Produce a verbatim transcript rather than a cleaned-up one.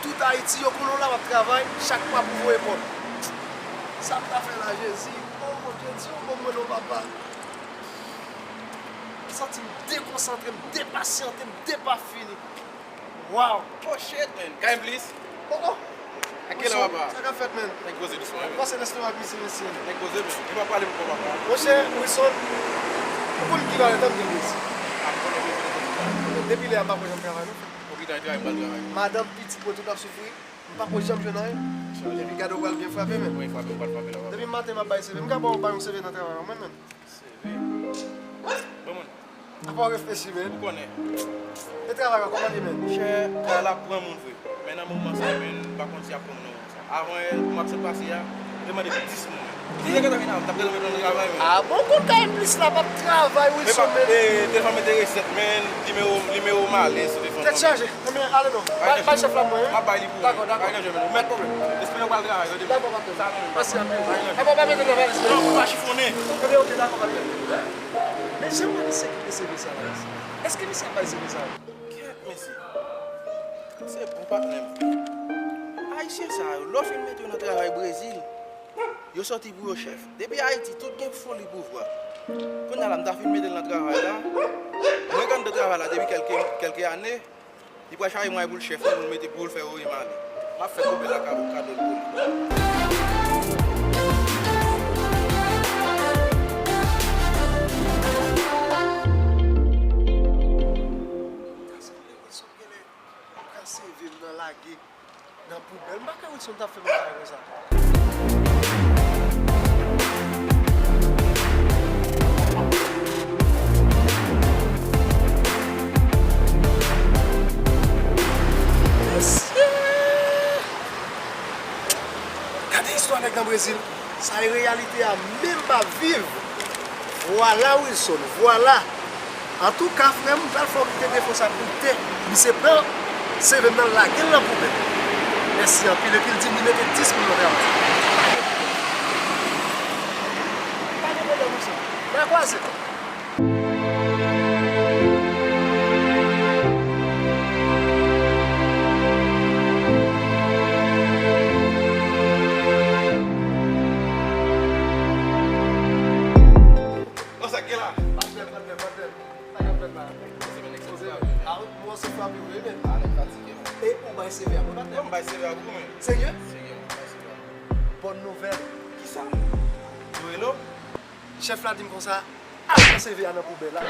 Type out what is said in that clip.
Tout Ayiti, yo konnen w la w ap travay, chak pa pou voye kòb. Sa m ta fè la, Jezi? O Bondye, di yon mo mwen non, papa. M santi m dekonsantre, m depasyante, m depafini. Waw! Oh shit, man. Kay plis? Oh, oh! A kilè w ap la? Sa k ap fèt, man? Nèg poze dousman, wi. Pase lestomak misye, mesye. Nèg poze, men. Li pa pale pou kò papa. Monchè, Wilson, ou konn ki valè tan m gen Brezil? A, m konnen Brezil, m konnen sa. Depi lè a, m pa kwè jan m travay, non, frè. Okipe travay, m pral travay. Madanm, pitit mwen, tout ap soufri. M pa ko janm jwenn anyen. Epi gade w pral byen frape, men. Wi, frape, m pral frape la. Depi maten m ap bay seve. M ka ba w bay yon seve nan travay an, mwen menm. Seve? Bon, moun. Apa w reflechi, men? Ou konnen. E travay la, kòman li ye, men? Monchè, travay la pran moun vre. Men nan moman sa, men, m pa konn si ap pran moun nan moman sa. Avan yè, mwa ki sot pase a, yo te mande dis moun. Deja gentan vin avan, m t ap gentan met nan travay, men. A bon, kont K M plis la p ap travay, Wilson, men. E, telefòn mwen te resèt, men, nimewo, nimewo m ale sou telefòn mwen. Tèt chaje. Ebyen, ale non. Bay, bay chèf la mwen, wi. M ap bay li pou ou. Dakò, dakò. Pa gen jwe, men. Ou mèt pwoblèm. Espere w pral travay, tande. Dakò, patnè. Sa, men. Mèsi anpil. Pa gen janje. Apa w pa mete nan valiz, non? Non, pou pa chifone. Ebyen, oke, dakò, patnè. Men jan w wè misye kite seve sa la, èske misye ap bay seve sa yo? Kèt, mesye. Se bon patnè m. Ayisyen sa yo, lè w fin mete yo nan travay Brezil, yo sòti pou yo chèf. Depi Ayiti, tout gen foli pouvwa. Kounye a la, m ta fin mete l nan travay la. Mwen k anndan travay la depi kèlke, kèlke ane. Li pral chaje mwayen pou l chèf, pou l mete, pou l fè voye m ale. M ap fè poubèl la kado, kado l pou li. Sa sanble Wilson genlè pran seve m nan lage nan poubèl. M pa kwè Wilson t ap fè m bagay konsa. Mesye! Gade istwa nèg nan Brezil. Sa e reyalite a, menm m ap viv. Vwala, Wilson, vwala. Antouka, frè m, m pral fè w kite defo sa pou tè. Misye pran seve m nan, l lage l nan poubèl. Mèsi anpil, epi l di m li mete dis moun nan travay. Pa gen pwoblèm, Wilson. N a kwaze. Bon, sa k gen la? Patnè, patnè, patnè. Sa k ap fèt la? Poze men, nèg sa. Poze men. A, mwen se frape vre, men. A, nèg fatige, men. E ou bay seve a mwen, patnè? Mwen bay seve a pou ou, men. Serye? Serye, mwen bay seve a pou ou. Bòn nouvèl. Kisa? Ou rele w? Chèf la di m konsa, al pran seve a nan poubèl la.